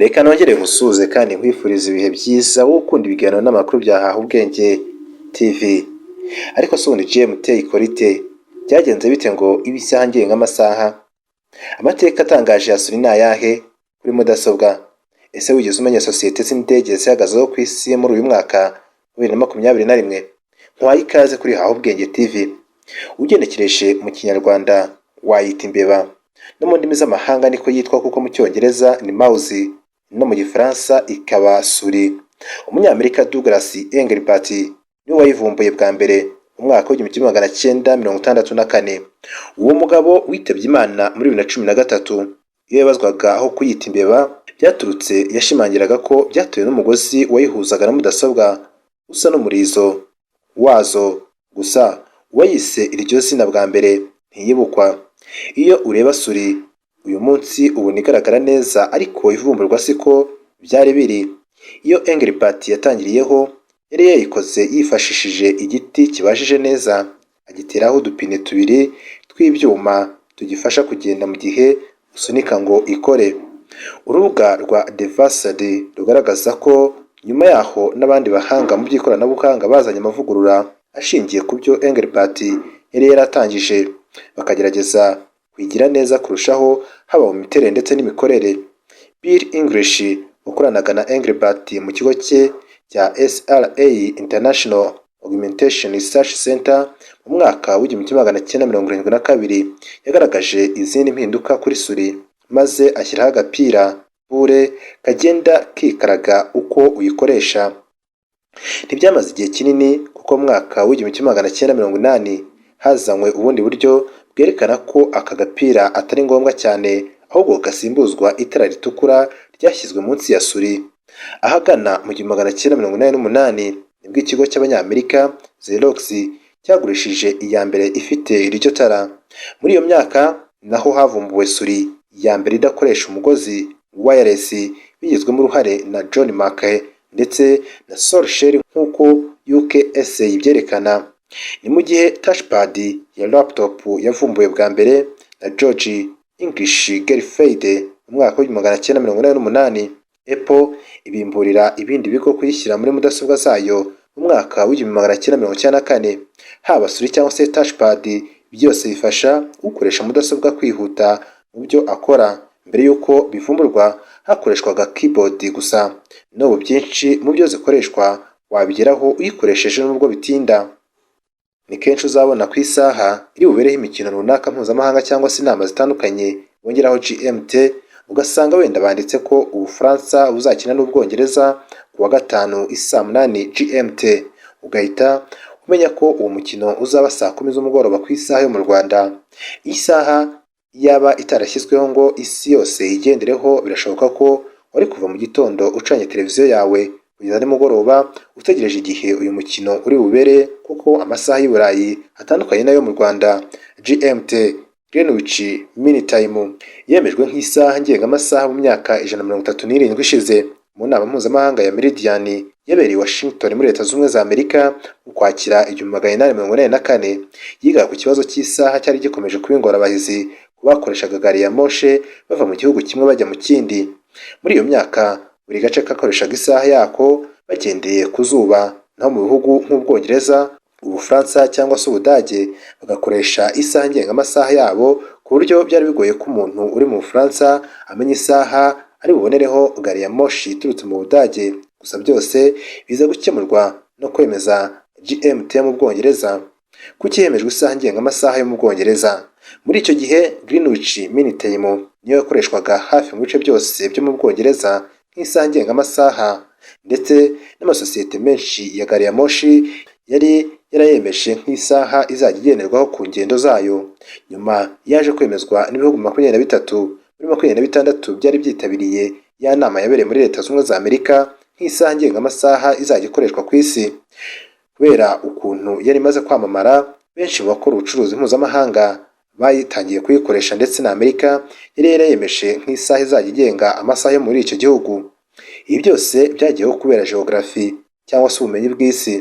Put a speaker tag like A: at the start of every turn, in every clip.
A: Reka nongere nkusuhuze kandi nkwifuriza ibihe byiza, wowe ukunda ibiganiro n'amakuru bya Haha Ubwenge TV. Ariko se ubundi GMT ikora ite? Byagenze bite ngo ibe isaha ngengamasaha? Amateka atangaje ya souris ni ayahe kuri mudasobwa? Ese wigeze umenya sosiyete z'indege zihagazeho ku isi muri uyu mwaka wa 2021? Nkwaye ikaze kuri Haha Ubwenge TV. Ugenekereje mu Kinyarwanda wayita imbeba, no mu ndimi z'amahanga niko yitwa, kuko mu Cyongereza ni mouse, no mu Gifaransa ikaba souris. Umunyamerika Douglas Engelbart niwe wayivumbuye bwa mbere mu mwaka w'1964. Uwo mugabo witabye Imana muri 2013. Iyo yabazwaga aho kuyita imbeba byaturutse, yashimangiraga ko byatewe n'umugozi wayihuzaga na mudasobwa usa n'umurizo wazo. Gusa uwayise iryo zina bwa mbere ntiyibukwa. Iyo ureba souris uyu munsi ubona igaragara neza, ariko ivumburwa siko byari biri. Iyo Engelbart yatangiriyeho yari yayikoze yifashishije igiti kibajije neza, agiteraho udupine tubiri tw'ibyuma tugifasha kugenda mu gihe usunika ngo ikore. Urubuga rwa The Verge rugaragaza ko nyuma yaho n'abandi bahanga mu by'ikoranabuhanga bazanye amavugurura ashingiye ku byo Engelbart yari yaratangije, bakagerageza kuyigira neza kurushaho, haba mu miterere ndetse n'imikorere. Bill English wakoranaga na Engelbart mu kigo cye cya SRI International Augmentation Research Center, mu mwaka w'1972 yagaragaje izindi mpinduka kuri souris, maze ashyiraho agapira bure kagenda kikaraga uko uyikoresha. Ntibyamaze igihe kinini, kuko mu mwaka w'1980 hazanywe ubundi buryo bwerekana ko aka gapira atari ngombwa cyane, ahubwo gasimbuzwa itara ritukura ryashyizwe munsi ya souris. Ahagana mu 1988 nibwo ikigo cy'Abanyamerika Xerox cyagurishije iya mbere ifite iryo tara. Muri iyo myaka naho havumbuwe souris ya mbere idakoresha umugozi, wireless, bigizwemo uruhare na John Mackey ndetse na Sol Shell, nk'uko UKS ibyerekana. Ni mu gihe touchpad ya laptop yavumbuwe bwa mbere na George English Garfield mu mwaka w'1988, Apple ibimburira ibindi bigo kuyishyira muri mudasobwa zayo mu mwaka w'1994. Haba souris cyangwa se touchpad, byose bifasha ukoresha mudasobwa kwihuta mu byo akora. Mbere y'uko bivumburwa hakoreshwaga keyboard gusa. N'ubu byinshi mu byo zikoreshwa wabigeraho uyikoresheje, nubwo bitinda. Ni kenshi uzabona ku isaha iri bubereho imikino runaka mpuzamahanga cyangwa se inama zitandukanye bongeraho GMT, ugasanga wenda banditse ko Ubufaransa buzakina n'Ubwongereza ku wa gatanu isaa 8 GMT, ugahita umenya ko uwo mukino uzaba saa 10 z'umugoroba ku isaha yo mu Rwanda. Iyi saha yaba itarashyizweho ngo isi yose igendereho, birashoboka ko wari kuva mu gitondo ucanye televiziyo yawe kugeza nimugoroba utegereje igihe uyu mukino uri bubere, kuko amasaha y'i Burayi atandukanye n'ayo mu Rwanda. GMT, Greenwich Mean Time, yemejwe nk'isaha ngengamasaha mu myaka 137 ishize mu nama mpuzamahanga ya Meridian yabereye i Washington muri Leta Zunze Ubumwe za Amerika mu Kwakira 1884. Yigaga ku kibazo cy'isaha cyari gikomeje kuba ingorabahizi ku bakoreshaga gari ya moshe bava mu gihugu kimwe bajya mu kindi. Muri iyo myaka buri gace kakoreshaga isaha yako bagendeye ku zuba, naho mu bihugu nk'Ubwongereza, Ubufaransa cyangwa se Ubudage bagakoresha isaha ngengamasaha yabo, ku buryo byari bigoye ko umuntu uri mu Bufaransa amenya isaha ari bubonereho gari ya moshi iturutse mu Budage. Gusa byose biza gukemurwa no kwemeza GMT mu Bwongereza. Kuki hemejwe isaha ngengamasaha yo mu Bwongereza? Muri icyo gihe Greenwich Mean Time niyo yakoreshwaga hafi mu bice byose byo mu Bwongereza nk'isaha ngengamasaha, ndetse n'amasosiyete menshi ya gari ya moshi yari yarayemeje nk'isaha izajya igenderwaho ku ngendo zayo. Nyuma yaje kwemezwa n'ibihugu 23 muri 26 byari byitabiriye ya nama yabereye muri Leta Zunze Ubumwe za Amerika nk'isaha ngengamasaha izajya ikoreshwa ku isi. Kubera ukuntu yari imaze kwamamara, benshi mu bakora ubucuruzi mpuzamahanga bayitangiye kuyikoresha, ndetse na Amerika yari yarayemeje nk'isaha izajya igenga amasaha yo muri icyo gihugu. Ibi byose byagiyeho kubera geography cyangwa se ubumenyi bw'isi.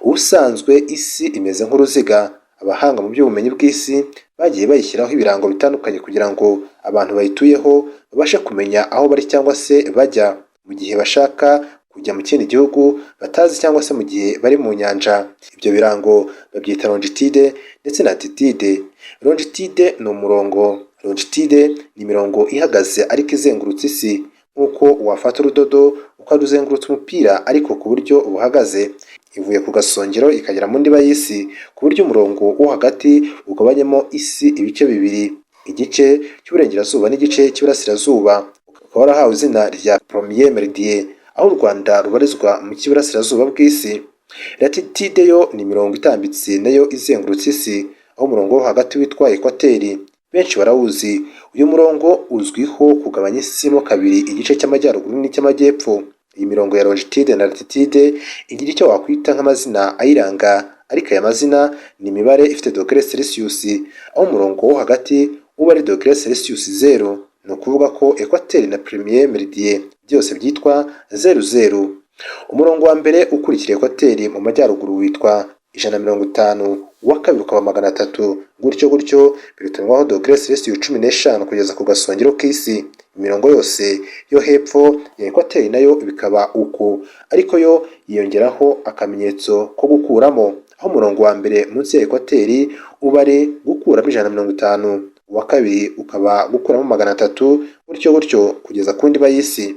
A: Ubusanzwe isi imeze nk'uruziga. Abahanga mu by'ubumenyi bw'isi Bagiye bayishyiraho ibirango bitandukanye kugira ngo abantu bayituyeho babashe kumenya aho bari cyangwa se bajya mu gihe bashaka kujya mu kindi gihugu batazi cyangwa se mu gihe bari mu nyanja. Ibyo birango babyita longitude ndetse na latitude. Longitude ni umurongo. Longitude ni imirongo ihagaze ariko izengurutse isi, nk'uko wafata urudodo ukaruzengurutsa umupira ariko ku buryo buhagaze. Ivuye ku gasongero ikagera mu ndiba y'isi, ku buryo umurongo wo hagati ugabanyamo isi ibice bibiri, igice cy'uburengerazuba n'igice cy'iburasirazuba, ukaba warahawe izina rya premier méridien, aho u Rwanda rubarizwa mu cy'iburasirazuba bw'isi. Latitude yo ni imirongo itambitse nayo izengurutse isi, aho umurongo wo hagati witwa ekwateri, benshi barawuzi. Uyu murongo uzwiho kugabanya isi mo kabiri, igice cy'amajyaruguru n'icy'amajyepfo. Iyi mirongo ya longitude na latitude igira icyo wakwita nk'amazina ayiranga, ariko aya mazina ni imibare ifite dogere Celsius, aho umurongo wo hagati uba ari dogere Celsius 0. Ni ukuvuga ko ekwateri na premier méridien byose byitwa 0 0. Umurongo wa mbere ukurikira ekwateri mu majyaruguru witwa 150, uwa kabiri ukaba 300, gutyo gutyo, birutanwaho dogere Celsius 15 kugeza ku gasongero k'isi. Imirongo yose yo hepfo ya ekwateri nayo bikaba uko, ariko yo yiyongeraho akamenyetso ko gukuramo, aho umurongo wa mbere munsi ya ekwateri uba ari gukuramo 150, uwa kabiri ukaba gukuramo 300, gutyo gutyo kugeza ku ndiba y'isi.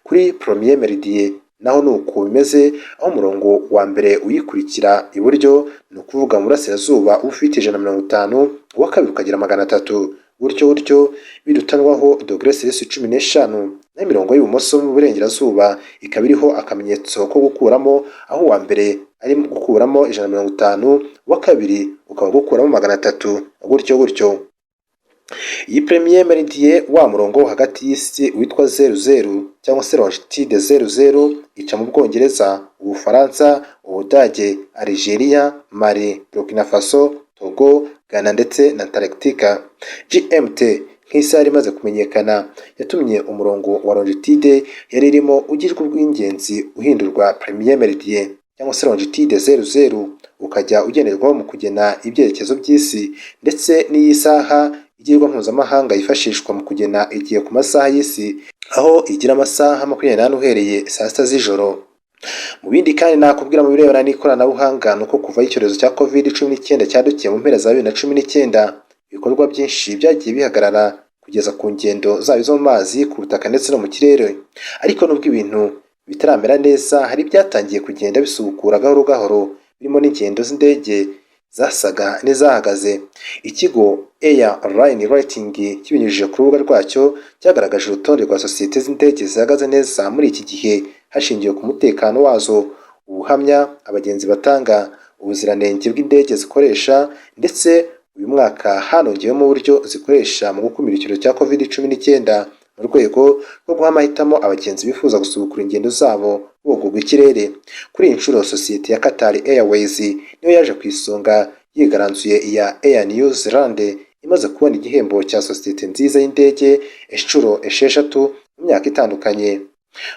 A: Kuri premier méridien naho ni uko bimeze, aho umurongo wa mbere uyikurikira iburyo, ni ukuvuga mu burasirazuba, uba ufite 150, uwa kabiri ukagira 300, gutyo gutyo, birutanwaho dogere Celsius 15. Naho imirongo y'ibumoso mu burengerazuba ikaba iriho akamenyetso ko gukuramo, aho uwa mbere ari gukuramo 150, uwa kabiri ukaba gukuramo 300, gutyo gutyo. Iyi premier méridien, wa murongo wo hagati y'isi witwa 0 0 cyangwa se longitude 0 0, ica mu Bwongereza, Ubufaransa, Ubudage, Algeria, Mali, Burkina Faso, Togo, Ghana ndetse na Antarctica. GMT nk'isaha yari imaze kumenyekana yatumye umurongo wa longitude yari irimo ugirwa ubw'ingenzi, uhindurwa premier méridien cyangwa se longitude 0 0, ukajya ugenderwaho mu kugena ibyerekezo by'isi, ndetse n'iyi saha igirwa mpuzamahanga yifashishwa mu kugena igihe ku masaha y'isi, aho igira amasaha 24 uhereye saa 6 z'ijoro. Mu bindi kandi nakubwira mu birebana n'ikoranabuhanga ni uko kuva icyorezo cya COVID-19 cyadukiye mu mpera za 2019, ibikorwa byinshi byagiye bihagarara, kugeza ku ngendo zaba izo mu mazi, ku butaka ndetse no mu kirere. Ariko nubwo ibintu bitaramera neza, hari ibyatangiye kugenda bisubukura gahoro gahoro, birimo n'ingendo z'indege zasaga n'izahagaze. Ikigo Airline Rating kibinyujije ku rubuga rwacyo cyagaragaje urutonde rwa sosiyete z'indege zihagaze neza muri iki gihe, hashingiwe ku mutekano wazo, ubuhamya abagenzi batanga, ubuziranenge bw'indege zikoresha, ndetse uyu mwaka hanongewemo uburyo zikoresha mu gukumira icyorezo cya COVID-19, mu rwego rwo guha amahitamo abagenzi bifuza gusubukura ingendo zabo bogurwa ikirere. Kuri iyi nshuro sosiyete ya Qatar Airways niyo yaje ku isonga, yigaranzuye iya Air New Zealand, imaze kubona igihembo cya sosiyete nziza y'indege inshuro 6 mu myaka itandukanye.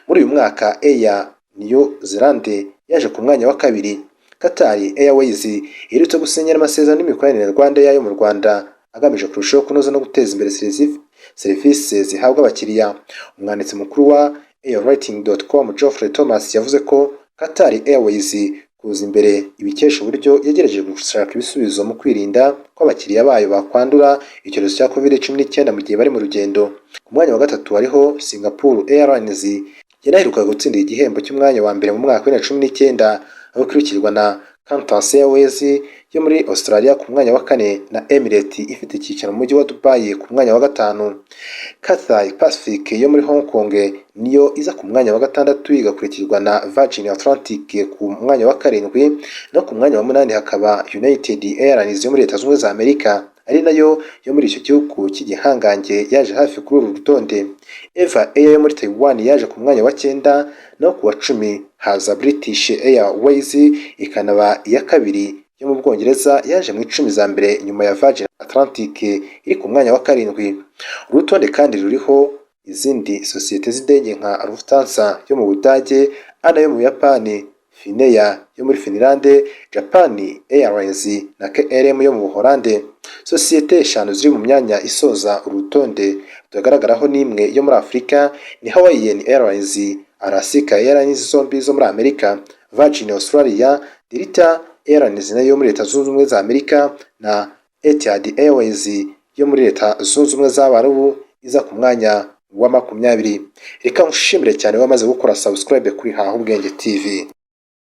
A: Muri uyu mwaka Air New Zealand yaje ku mwanya wa kabiri. Qatar Airways iherutse gusinyana amasezerano n'imikoranire na RwandAir yo mu Rwanda, agamije kurushaho kunoza no guteza imbere serivisi zihabwa abakiriya. Umwanditsi mukuru wa airrating.com, Geoffrey Thomas, yavuze ko Qatar Airways kuza imbere ibikesha uburyo yagerageje gushaka ibisubizo mu kwirinda ko abakiriya bayo bakwandura icyorezo cya COVID-19 mu gihe bari mu rugendo. Ku mwanya wa gatatu hariho Singapore Airlines, yanaherukaga gutsindira igihembo cy'umwanya wa mbere mu mwaka wa 2019, aho ikurikirwa na Qantas Airways yo muri Australia ku mwanya wa kane, na Emirates ifite icyicaro mu mujyi wa Dubai ku mwanya wa gatanu. Cathay Pacific yo muri Hong Kong niyo iza ku mwanya wa gatandatu, igakurikirwa na Virgin Atlantic ku mwanya wa karindwi, no ku mwanya wa munani hakaba United Airlines yo muri Leta Zunze Ubumwe za Amerika, ari nayo yo muri icyo gihugu cy'igihangange yaje hafi kuri uru rutonde. Eva Air yo muri Taiwan yaje ku mwanya wa cyenda, naho ku wa 10 haza British Airways, ikanaba iya kabiri yo mu Bwongereza yaje mu 10 za mbere nyuma ya Virgin Atlantic iri ku mwanya wa karindwi. Uru rutonde kandi ruriho izindi sosiyete z'indege nka Lufthansa yo mu Budage, ANA yo mu Buyapani, Finnair yo muri Finlande, Japan Airlines na KLM yo mu Buholande. Sosiyete eshanu ziri mu myanya isoza urutonde rutagaragaraho n'imwe yo muri Afurika ni Hawaiian Airlines, Alaska Airlines zombi zo muri Amerika, Virgin Australia, Delta Airlines nayo yo muri Leta Zunze Ubumwe za Amerika na Etihad Airways yo muri Leta Zunze Ubumwe z'Abarabu iza ku mwanya wa 20. Reka nshimire cyane wamaze gukora subscribe kuri Haha Ubwenge TV.